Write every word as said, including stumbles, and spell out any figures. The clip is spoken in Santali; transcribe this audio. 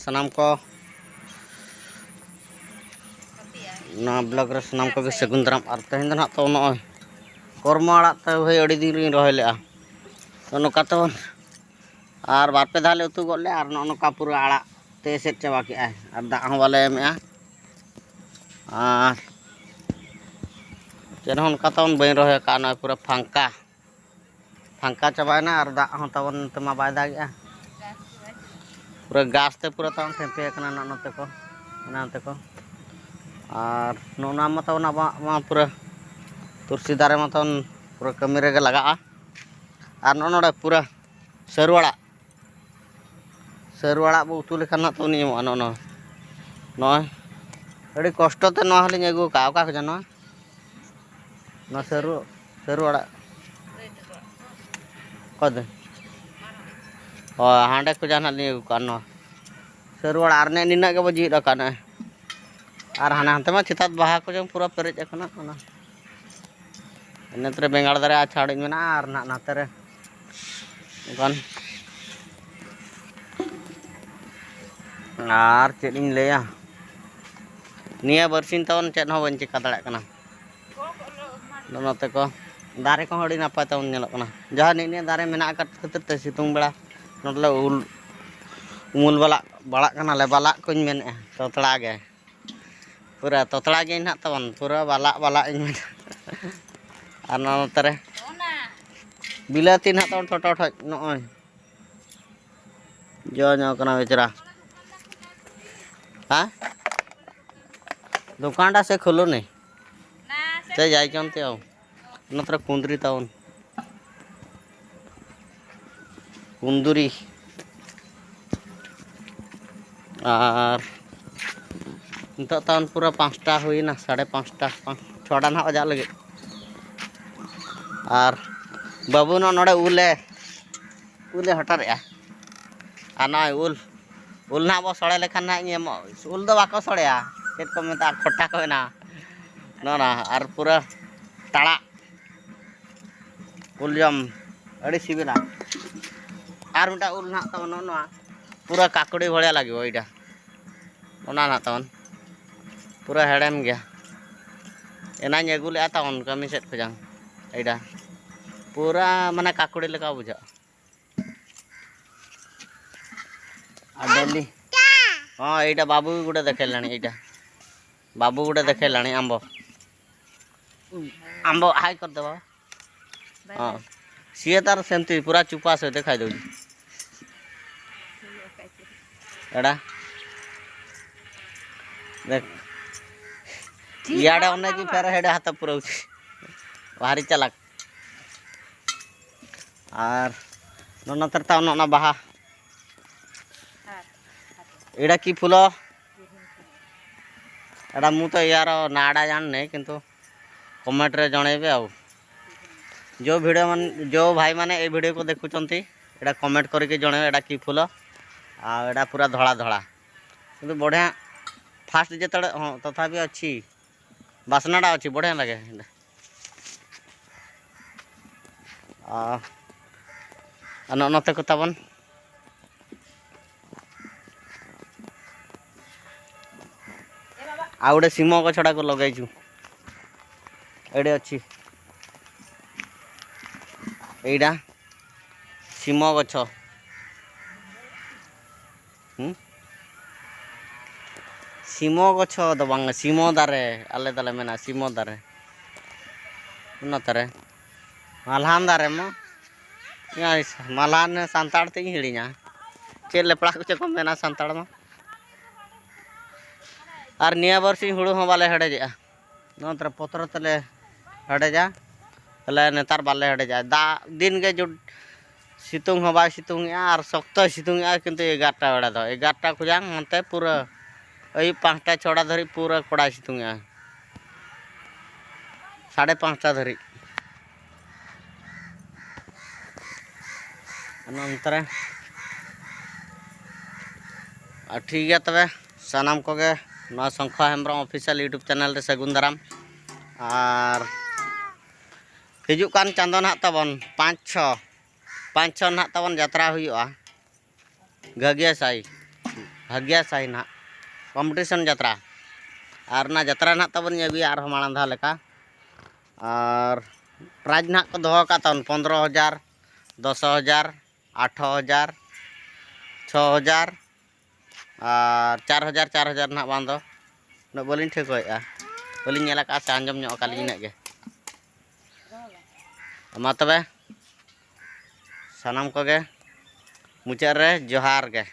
ᱥᱟᱱᱟᱢ ᱠᱚ ᱱᱚᱣᱟ ᱵᱞᱚᱜ ᱨᱮ ᱥᱟᱱᱟᱢ ᱠᱚᱜᱮ ᱥᱟᱹᱜᱩᱱ ᱫᱟᱨᱟᱢ᱾ ᱟᱨ ᱛᱮᱦᱮᱧ ᱫᱚ ᱱᱟᱦᱟᱜ ᱛᱚ ᱱᱚᱜᱼᱚᱭ ᱠᱚᱨᱢᱚ ᱟᱲᱟᱜ ᱛᱮ ᱵᱷᱟᱹᱭ ᱟᱹᱰᱤ ᱫᱤᱱ ᱨᱤᱧ ᱨᱚᱦᱚᱭ ᱞᱮᱜᱼᱟ᱾ ᱛᱚ ᱱᱚᱝᱠᱟ ᱛᱮᱵᱚᱱ ᱟᱨ ᱵᱟᱨ ᱯᱮ ᱫᱷᱟᱣ ᱞᱮ ᱩᱛᱩ ᱜᱚᱫ ᱞᱮᱜᱼᱟ᱾ ᱟᱨ ᱱᱚᱜᱼᱚ ᱱᱚᱝᱠᱟ ᱯᱩᱨᱟᱹ ᱟᱲᱟᱜ ᱛᱮ ᱮᱥᱮᱫ ᱪᱟᱵᱟ ᱠᱮᱜᱼᱟᱭ, ᱟᱨ ᱫᱟᱜ ᱦᱚᱸ ᱵᱟᱞᱮ ᱮᱢᱮᱜᱼᱟ᱾ ᱟᱨ ᱪᱮᱫ ᱦᱚᱸ ᱚᱱᱠᱟ ᱛᱟᱵᱚᱱ ᱵᱟᱹᱧ ᱨᱚᱦᱚᱭ ᱟᱠᱟᱫᱼᱟ, ᱱᱚᱜᱼᱚᱭ ᱯᱩᱨᱟᱹ ᱯᱷᱟᱝᱠᱟ ᱯᱷᱟᱝᱠᱟ ᱪᱟᱵᱟᱭᱮᱱᱟ᱾ ᱟᱨ ᱫᱟᱜ ᱦᱚᱸ ᱛᱟᱵᱚᱱ ᱱᱚᱛᱮ ᱢᱟ ᱵᱟᱭ ᱫᱟᱜᱮᱜᱼᱟ, ᱯᱩᱨᱟᱹ ᱜᱷᱟᱥ ᱛᱮ ᱯᱩᱨᱟᱹ ᱛᱟᱵᱚᱱ ᱴᱷᱮᱢᱯᱮ ᱟᱠᱟᱱᱟ ᱱᱚᱜᱼᱚ ᱱᱚᱛᱮ ᱠᱚ, ᱚᱱᱟ ᱱᱚᱛᱮ ᱠᱚ᱾ ᱟᱨ ᱱᱚᱜᱼᱚ ᱱᱚᱣᱟ ᱢᱟ ᱛᱟᱵᱚᱱ ᱟᱵᱚᱣᱟᱜ ᱢᱟ ᱯᱩᱨᱟᱹ ᱛᱩᱨᱥᱤ ᱫᱟᱨᱮ ᱢᱟ ᱛᱟᱵᱚᱱ ᱯᱩᱨᱟᱹ ᱠᱟᱹᱢᱤ ᱨᱮᱜᱮ ᱞᱟᱜᱟᱜᱼᱟ᱾ ᱟᱨ ᱱᱚᱜᱼᱚ ᱱᱚᱰᱮ ᱯᱩᱨᱟᱹ ᱥᱟᱹᱨᱩ ᱟᱲᱟᱜ, ᱥᱟᱹᱨᱩ ᱟᱲᱟᱜ ᱵᱚ ᱩᱛᱩ ᱞᱮᱠᱷᱟᱱ ᱱᱟᱜ ᱛᱟᱵᱚᱱ ᱧᱟᱢᱚᱜᱼᱟ ᱱᱚᱜᱼᱚ ᱱᱚᱣᱟ᱾ ᱱᱚᱜᱼᱚᱭ ᱟᱹᱰᱤ ᱠᱚᱥᱴᱚ ᱛᱮ ᱱᱚᱣᱟ ᱦᱚᱸᱞᱤᱧ ᱟᱹᱜᱩ ᱟᱠᱟᱫᱼᱟ᱾ ᱚᱠᱟ ᱠᱷᱚᱱᱟᱜ ᱱᱚᱣᱟ? ᱱᱚᱣᱟ ᱥᱟᱹᱨᱩ, ᱥᱟᱹᱨᱩ ᱟᱲᱟᱜ᱾ ᱚᱠᱚᱭ ᱫᱚ? ᱚ, ᱦᱟᱸᱰᱮ ᱠᱷᱚᱱ ᱡᱟᱦᱟᱱᱟᱜ ᱞᱤᱧ ᱟᱹᱜᱩ ᱠᱟᱜᱼᱟ ᱱᱚᱣᱟ ᱥᱟᱹᱨᱩ ᱟᱲᱟᱜ᱾ ᱟᱨ ᱱᱮᱜᱼᱮ ᱱᱤᱱᱟᱹᱜ ᱜᱮᱵᱚ ᱡᱤᱣᱮᱫ ᱟᱠᱟᱫ ᱱᱚᱜᱼᱚᱭ᱾ ᱟᱨ ᱦᱟᱱᱮ ᱦᱟᱱᱛᱮ ᱢᱟ ᱪᱮᱛᱟᱛ ᱵᱟᱦᱟ ᱠᱚ ᱡᱮᱢᱚᱱ ᱯᱩᱨᱟᱹ ᱯᱮᱨᱮᱡ ᱟᱠᱟᱱᱟ ᱚᱱᱟ᱾ ᱤᱱᱟᱹ ᱛᱮ ᱨᱮ ᱵᱮᱸᱜᱟᱲ ᱫᱟᱨᱮ ᱟᱪᱷᱟᱲ ᱢᱮᱱᱟᱜᱼᱟ, ᱟᱨ ᱱᱟᱜ ᱱᱟᱛᱮ ᱨᱮ ᱚᱱᱠᱟᱱ᱾ ᱟᱨ ᱪᱮᱫ ᱤᱧ ᱞᱟᱹᱭᱟ, ᱱᱤᱭᱟᱹ ᱵᱟᱨᱥᱤᱧ ᱛᱟᱵᱚᱱ ᱪᱮᱫ ᱦᱚᱸ ᱵᱟᱹᱧ ᱪᱤᱠᱟ ᱫᱟᱲᱮᱭᱟᱜ ᱠᱟᱱᱟ᱾ ᱱᱚᱛᱮ ᱠᱚ ᱫᱟᱨᱮ ᱠᱚᱦᱚᱸ ᱟᱹᱰᱤ ᱱᱟᱯᱟᱭ ᱛᱟᱵᱚᱱ ᱧᱮᱞᱚᱜ ᱠᱟᱱᱟ, ᱡᱟᱦᱟᱸ ᱱᱤᱜ ᱱᱤᱭᱟᱹ ᱫᱟᱨᱮ ᱢᱮᱱᱟᱜ ᱟᱠᱟᱫ ᱠᱷᱟᱹᱛᱤᱨ ᱛᱮ ᱥᱤᱛᱩᱝ ᱵᱮᱲᱟ ᱱᱚᱰᱮ ᱞᱮ ᱩᱞ ᱩᱢᱩᱞ ᱵᱟᱞᱟᱜ ᱵᱟᱲᱟᱜ ᱠᱟᱱᱟᱞᱮ, ᱵᱟᱞᱟᱜ ᱠᱚᱧ ᱢᱮᱱᱮᱫᱼᱟ, ᱛᱚᱛᱲᱟ ᱜᱮ᱾ ᱯᱩᱨᱟᱹ ᱛᱚᱛᱲᱟ ᱜᱮ ᱱᱟᱦᱟᱜ ᱛᱟᱵᱚᱱ, ᱯᱩᱨᱟᱹ ᱵᱟᱞᱟᱜ ᱵᱟᱞᱟᱜ ᱤᱧ ᱢᱮᱱᱟ᱾ ᱟᱨ ᱱᱚᱣᱟ ᱱᱚᱛᱮ ᱨᱮ ᱵᱤᱞᱟᱹᱛᱤ ᱱᱟᱦᱟᱜ ᱛᱟᱵᱚᱱ ᱴᱷᱚᱴᱚ ᱴᱷᱚᱡ ᱱᱚᱜᱼᱚᱭ ᱡᱚ ᱧᱚᱜ ᱠᱟᱱᱟ ᱵᱮᱪᱟᱨᱟ᱾ ᱦᱮᱸ, ᱫᱚᱠᱟᱱ ᱰᱟ ᱥᱮ ᱠᱷᱩᱞᱩ ᱱᱮ? ᱪᱮ ᱡᱟᱭ ᱪᱚᱱ ᱛᱮ ᱟᱣ᱾ ᱱᱚᱛᱮ ᱨᱮ ᱠᱩᱸᱫᱽᱨᱤ ᱛᱟᱵᱚᱱ᱾ ᱠᱩᱸᱫᱽᱨᱤ᱾ ᱟᱨ ᱱᱤᱛᱚᱜ ᱛᱟᱵᱚᱱ ᱯᱩᱨᱟᱹ ᱯᱟᱸᱪᱴᱟ ᱦᱩᱭᱱᱟ, ᱥᱟᱲᱮ ᱯᱟᱸᱪᱴᱟ, ᱯᱟᱸᱪ, ᱪᱷᱚᱴᱟ ᱱᱟᱦᱟᱜ ᱵᱟᱡᱟᱜ ᱞᱟᱹᱜᱤᱫ᱾ ᱟᱨ ᱵᱟᱹᱵᱩ ᱱᱚᱜᱼᱚ ᱱᱚᱰᱮ ᱩᱞᱮ, ᱩᱞᱮ ᱦᱚᱴᱚᱨᱮᱜᱼᱟ᱾ ᱟᱨ ᱱᱚᱜᱼᱚᱭ ᱩᱞ, ᱩᱞ ᱱᱟᱦᱟᱜ ᱵᱚ ᱥᱚᱲᱮ ᱞᱮᱠᱷᱟᱱ ᱱᱟᱦᱟᱜ ᱤᱧ ᱮᱢᱚᱜ, ᱩᱞ ᱫᱚ ᱵᱟᱠᱚ ᱥᱚᱲᱮᱭᱟ, ᱪᱮᱫ ᱠᱚ ᱢᱮᱛᱟᱜᱼᱟ, ᱠᱷᱚᱴᱟ ᱠᱚ ᱵᱮᱱᱟᱣᱟ᱾ ᱱᱚᱜᱼᱚ ᱱᱟ, ᱟᱨ ᱯᱩᱨᱟᱹ ᱛᱟᱲᱟᱜ ᱩᱞ ᱡᱚᱢ ᱟᱹᱰᱤ ᱥᱤᱵᱤᱞᱟ᱾ ᱟᱨ ᱢᱤᱫᱴᱟᱝ ᱩᱞ ᱱᱟᱦᱟᱜ ᱛᱟᱵᱚᱱ ᱱᱚᱜᱼᱚ ᱱᱚᱣᱟ, ᱯᱩᱨᱟᱹ ᱠᱟᱠᱲᱤ ᱵᱷᱚᱲᱤᱭᱟ ᱞᱟᱜᱤᱵᱚ ᱮᱭᱴᱟ᱾ ᱚᱱᱟ ᱱᱟᱜ ᱛᱟᱵᱚᱱ ᱯᱩᱨᱟᱹ ᱦᱮᱲᱮᱢ ᱜᱮᱭᱟ᱾ ᱮᱱᱟᱧ ᱟᱹᱜᱩ ᱞᱮᱜᱼᱟ ᱛᱟᱵᱚᱱ ᱠᱟᱹᱢᱤ ᱥᱮᱫ ᱠᱷᱚᱡᱟᱝ ᱮᱭᱴᱟ᱾ ᱯᱩᱨᱟᱹ ᱢᱟᱱᱮ ᱠᱟᱠᱲᱤ ᱞᱮᱠᱟ ᱵᱩᱡᱷᱟᱹᱜᱼᱟ᱾ ᱟᱨ ᱰᱮᱞᱤ ᱦᱚᱸ ᱮᱭᱴᱟ ᱵᱟᱵᱩ ᱜᱩᱰᱮ ᱫᱮᱠᱷᱮ ᱞᱟᱹᱱᱤ ᱮᱭᱴᱟ᱾ ବାବୁ ଗୋଟେ ଦେଖେଇଲାଣି ଆମ୍ବ। ଆମ୍ବ ହାଇ କରିଦେବ। ହଁ। ସିଏ ତାର ସେମିତି ପୁରା ଚୁପା ସେ ଦେଖାଇ ଦଉଛି। ଏଡ଼ା ଦେଖ। ଇଆଡ଼େ ଅନେଇକି ଫେର ହେଡ଼େ ହାତ ପୁରଉଛି। ଭାରି ଚାଲାକ। ଆର୍ ନ ନତର ତା ନ ନା ବାହା। ଏଇଟା କି ଫୁଲ? ଏଇଟା ମୁଁ ତ ୟାର ନାଁଟା ଜାଣିନି, କିନ୍ତୁ କମେଣ୍ଟରେ ଜଣେଇବେ ଆଉ। ଯେଉଁ ଭିଡ଼ିଓ ମାନେ, ଯେଉଁ ଭାଇମାନେ ଏଇ ଭିଡ଼ିଓକୁ ଦେଖୁଛନ୍ତି, ଏଇଟା କମେଣ୍ଟ କରିକି ଜଣେଇବେ ଏଇଟା କି ଫୁଲ। ଆଉ ଏଇଟା ପୁରା ଧଳା ଧଳା, କିନ୍ତୁ ବଢ଼ିଆ। ଫାଷ୍ଟ ଯେତେବେଳେ, ହଁ, ତଥାପି ଅଛି, ବାସ୍ନାଟା ଅଛି, ବଢ଼ିଆ ଲାଗେ। ଆ, ଆ, ନ-, ନତେ କ ତାବନ। ଆଉ ଗୋଟେ ଶିମ ଗଛଟାକୁ ଲଗେଇଛୁ, ଏଇଠି ଅଛି। ଏଇଟା ଶିମ ଗଛ। ᱦᱩᱸ? ᱥᱤᱢᱚ ᱜᱚᱪᱷᱚ ᱫᱚ ᱵᱟᱝ, ᱥᱤᱢᱚ ᱫᱟᱨᱮ, ᱟᱞᱮ ᱫᱚᱞᱮ ᱢᱮᱱᱟ ᱥᱤᱢᱚ ᱫᱟᱨᱮ᱾ ᱚᱱᱟ ᱫᱟᱨᱮ᱾ ᱢᱟᱞᱦᱟᱱ ᱫᱟᱨᱮ ᱢᱟ᱾ ᱮᱭ, ᱢᱟᱞᱦᱟᱱ ᱥᱟᱱᱛᱟᱲ ᱛᱮᱧ ᱦᱤᱲᱤᱧᱟ᱾ ᱪᱮᱫ ᱞᱮᱯᱲᱟ ᱠᱚᱪᱚ ᱠᱚ ᱢᱮᱱᱟ ᱥᱟᱱᱛᱟᱲ ᱢᱟ᱾ ᱟᱨ ᱱᱤᱭᱟᱹ ᱵᱟᱨᱥᱤᱧ ᱦᱩᱲᱩ ᱦᱚᱸ ᱵᱟᱞᱮ ᱦᱮᱲᱦᱮᱫᱮᱜᱼᱟ᱾ ᱱᱚᱣᱟ ᱛᱟᱨᱟ ᱯᱚᱛᱨᱚ ᱛᱮᱞᱮ ᱦᱮᱰᱮᱡᱟ᱾ ᱛᱟᱦᱞᱮ ᱱᱮᱛᱟᱨ ᱵᱟᱞᱮ ᱦᱮᱰᱮᱡᱟ᱾ ᱫᱟᱜ ᱫᱤᱱ ᱜᱮ ᱡᱩᱴ-, ᱥᱤᱛᱩᱝ ᱦᱚᱸ ᱵᱟᱭ ᱥᱤᱛᱩᱝᱮᱜᱼᱟ ᱟᱨ ᱥᱚᱠᱛᱚᱭ ᱥᱤᱛᱩᱝᱮᱜᱼᱟ, ᱠᱤᱱᱛᱩ ᱮᱜᱟᱨᱚᱴᱟ ᱵᱮᱲᱟ ᱫᱚ, ᱮᱜᱟᱨᱚᱴᱟ ᱠᱷᱚᱡᱟᱝ ᱦᱟᱱᱛᱮ ᱯᱩᱨᱟᱹ ᱟᱹᱭᱩᱵ ᱯᱟᱸᱪᱴᱟ ᱪᱷᱚᱴᱟ ᱫᱷᱟᱹᱨᱤᱡ ᱯᱩᱨᱟᱹ ᱠᱚᱲᱟᱭ ᱥᱤᱛᱩᱝᱮᱜᱼᱟ᱾ ᱥᱟᱲᱮ ᱯᱟᱸᱪᱴᱟ ᱫᱷᱟᱹᱨᱤᱡ᱾ ᱚᱱᱮ ᱚᱱᱛᱮ ᱨᱮ᱾ ᱟᱨ ᱴᱷᱤᱠ ᱜᱮᱭᱟ ᱛᱚᱵᱮ, ᱥᱟᱱᱟᱢ ᱠᱚᱜᱮ ᱱᱚᱣᱟ ᱥᱚᱝᱠᱷᱟ ᱦᱮᱢᱵᱨᱚᱢ ᱚᱯᱷᱤᱥᱤᱭᱟᱞ YouTube ᱪᱮᱱᱮᱞ ᱨᱮ ᱥᱟᱹᱜᱩᱱ ᱫᱟᱨᱟᱢ᱾ ᱟᱨ ᱦᱤᱡᱩᱜ ᱠᱟᱱ ᱪᱟᱸᱫᱚ ᱱᱟᱦᱟᱜ ᱛᱟᱵᱚᱱ ᱯᱟᱸᱪ ᱪᱷᱚ, ᱯᱟᱸᱪ ᱪᱷᱚ ᱱᱟᱦᱟᱜ ᱛᱟᱵᱚᱱ ᱡᱟᱛᱨᱟ ᱦᱩᱭᱩᱜᱼᱟ᱾ ᱜᱷᱟᱹᱜᱤᱭᱟ ᱥᱟᱭ, ᱵᱷᱟᱹᱜᱤᱭᱟ ᱥᱟᱭ ᱱᱟᱦᱟᱜ ᱠᱚᱢᱯᱤᱴᱤᱥᱚᱱ ᱡᱟᱛᱨᱟ᱾ ᱟᱨ ᱚᱱᱟ ᱡᱟᱛᱨᱟ ᱱᱟᱦᱟᱜ ᱛᱟᱵᱚᱱ ᱤᱧ ᱟᱹᱜᱩᱭᱟ ᱟᱨᱦᱚᱸ ᱢᱟᱲᱟᱝ ᱫᱷᱟᱣ ᱞᱮᱠᱟ᱾ ᱟᱨ ᱯᱨᱟᱭᱤᱡᱽ ᱱᱟᱦᱟᱜ ᱠᱚ ᱫᱚᱦᱚ ᱟᱠᱟᱫ ᱛᱟᱵᱚᱱ ᱯᱚᱱᱫᱽᱨᱚ ᱦᱟᱡᱟᱨ, ᱫᱚᱥ ᱦᱟᱡᱟᱨ, ᱟᱴᱷᱨᱚ ᱦᱟᱡᱟᱨ, ᱪᱷᱚ ᱦᱟᱡᱟᱨ ᱟᱨ ᱪᱟᱨ ᱦᱟᱡᱟᱨ, ᱪᱟᱨ ᱦᱟᱡᱟᱨ ᱱᱟᱦᱟᱜ ᱵᱟᱝ ᱫᱚ᱾ ᱩᱱᱟᱹᱜ ᱵᱟᱹᱞᱤᱧ ᱴᱷᱟᱹᱣᱠᱟᱹᱭᱮᱫᱼᱟ, ᱵᱟᱹᱞᱤᱧ ᱧᱮᱞ ᱟᱠᱟᱫᱼᱟ ᱥᱮ ᱟᱸᱡᱚᱢ ᱧᱚᱜ ᱟᱠᱟᱫ ᱞᱤᱧ ᱤᱱᱟᱹᱜ ᱜᱮ᱾ ᱢᱟ ᱛᱚᱵᱮ ᱥᱟᱱᱟᱢ ᱠᱚᱜᱮ ᱢᱩᱪᱟᱹᱫ ᱨᱮ ᱡᱚᱦᱟᱨ ᱜᱮ᱾